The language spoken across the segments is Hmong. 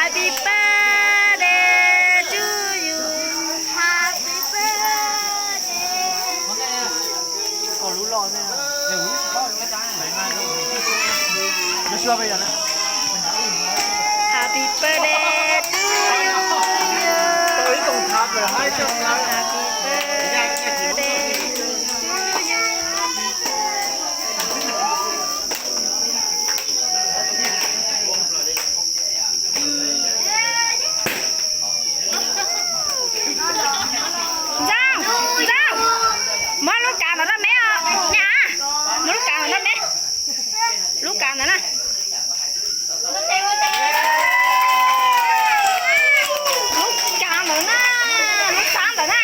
Happy birthday to you. Happy birthday. Happy birthday to you. Happy birthday to you. Ntxawg, Ntxawg, muab lub kav ntawm no me os, nyab, muab lub kav ntawm no me, lub kav ntawm na, lub kav ntawm na, lub xab ntawm na.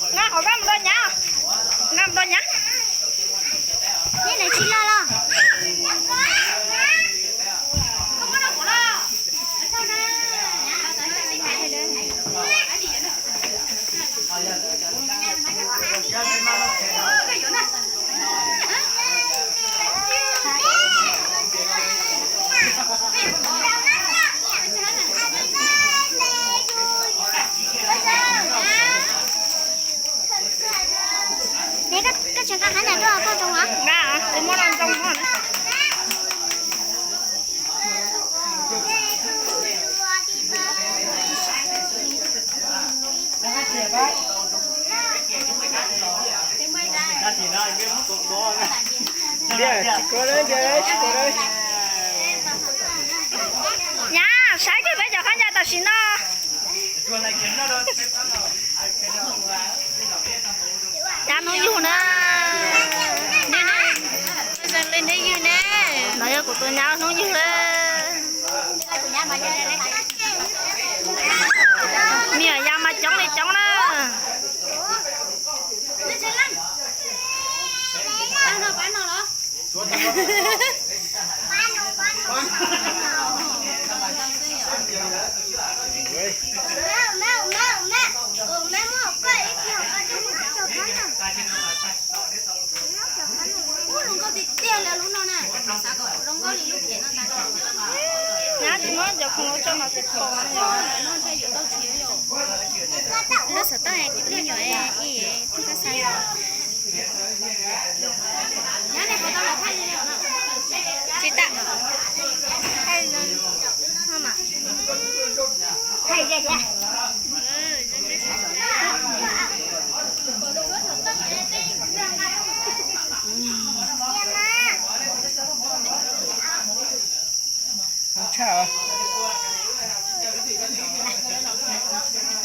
Nqa qhov koj mus rau nyab, nqa mus rau nyab. Neb nws tsis los los. Neb, koj tseem nqa qhab nyas tuaj koj zoo os. Nqa, kuv muab los zoo os. Nyab, saib kiag peb cov qhab nyas tam sim no. Nyab hnub yug na. Hnub yug na. No yog kuv tus nyab hnub yug na. Me nyuam yaus mas coob li coob na. Nyab tsis muab cov khoom los tso mas tsis pom. Lub xov tooj me nyuam ib, koj xav. Tsis tau.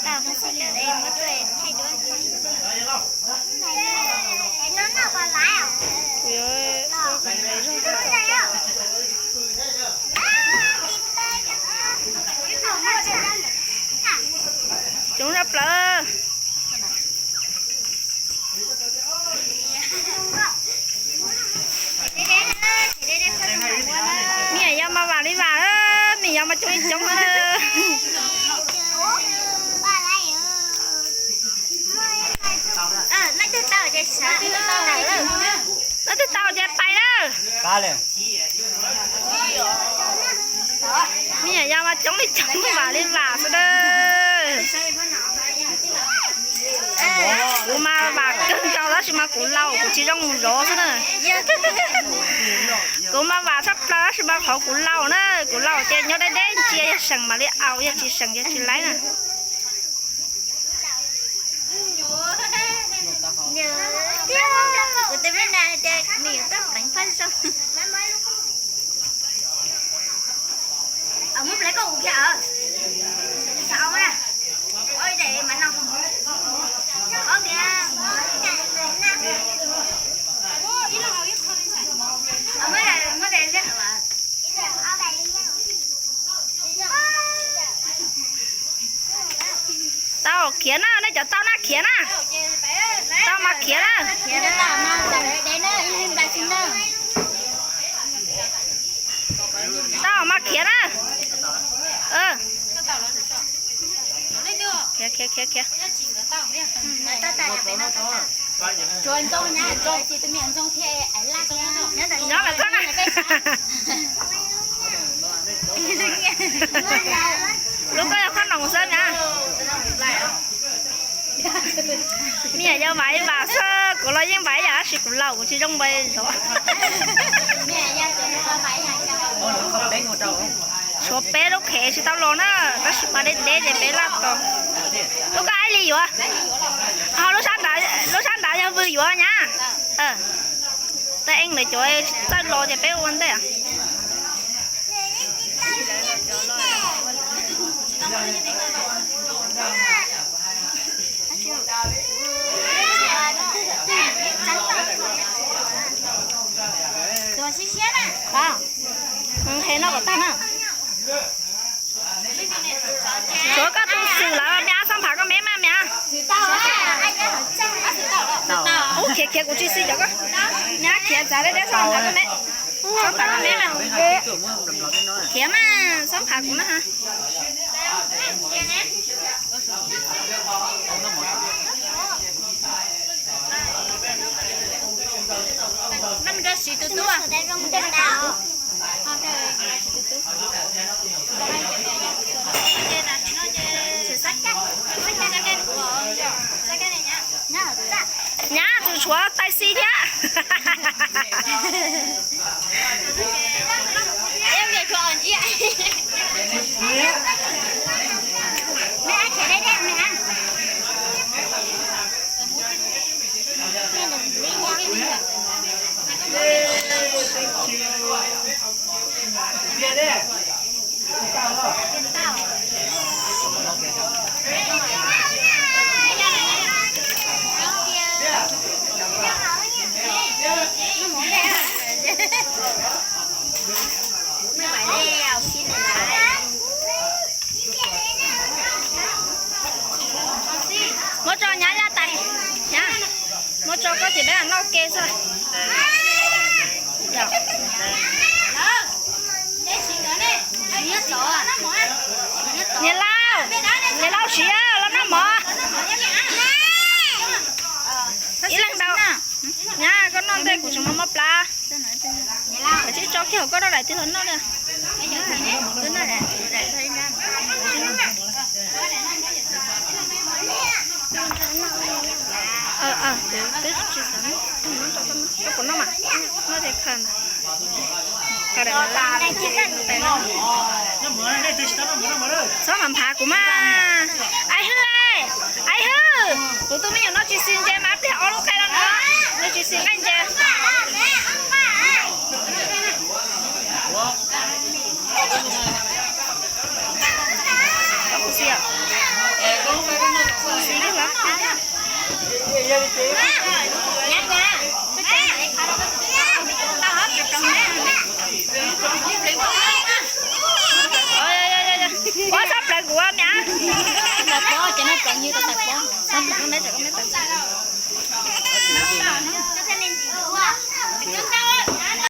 Tau, muab tuaj thaij duab. Kuv yuav ua kom nws zoo. Coob tshaj plaws. Me nyuam yaus mas vam li vam, me nyuam yaus mas coob li coob na. Leej twg tau ces pais na. Me nyuam yaus mas coob li coob, vam li vam xwb na. Kuv mas vam kawg nkaus tab sis mas kuv laus kuv tsis zoo mus zov xwb na. Kuv mas vam tshaj plaws tab sis mas qhov kuv laus na, kuv laus ces nyob deb deb ntsia yog seem mam li aus, yog tsis seem yog tsis laib na. Kuv tus me nas tias nws yuav tuaj pleev phaj zoo. Muab pleev koj ua kiag, xav ua na. Ua ib daim mas no, ua kiag. Muab daim, muab daim liab. Tau khiav na, nej cov tau na khiav na. Tau mas khiav na. Tau mas khiav na. Khiav khiav khiav khiav. Tsuav ntxoog nyab, ntxoog tsis tus me ntxoog thiab, nyob lawm koj na. Lub koj yog koj noos xwb na. Me nyuam yaus vam ib vam xwb, kuv los yeej vam ib yam tab sis kuv laus kuv tsis zoo npaum zov. Tshuav peb lub qhev tsis tau los na, tab sis mas deb deb ces peb laj tos. Lub koj aib li yuav. Ho lub sab nrad, lub sab nrad yog Vwm yuav nyab. Tej eeb ntawd cov txawj los ces peb ua ntej. Qheb noj kom tag na. Tshuav koj tus xwm lawm, me ab xob phav koj me mas me ab. Ub, khiav khiav kuv tsis xis cov koj. Me ab khiav txav deb deb xob phav koj me. Xob phav koj me mas. Khiav mas xob phav kuv na ha. Nyab, tsuas tshuav tais xis thiab. Muab tso nyab laj tais, nyab, muab tso koj ces peb lam noj ke xwb. Niam laus, niam laus siav los noj mov. Ib leeg ntau. Nyab, koj noj ntej kuv tseem muab plab. Koj tsis tso kiag hauv koj rau daim twg los noj li. Twb tsis xav, koj puas noj mas? Noj ces khaws ntag. Txhob phav phav kuv mas. Aib Hwj, Aib Hwj, kuv tus me nyuam no tsis xis ntses mas tig ob lub qe no na, nws tsis xis nqaij ntses. Ua txhob pleev kuv me ab. Txhob pleev kuv me ab.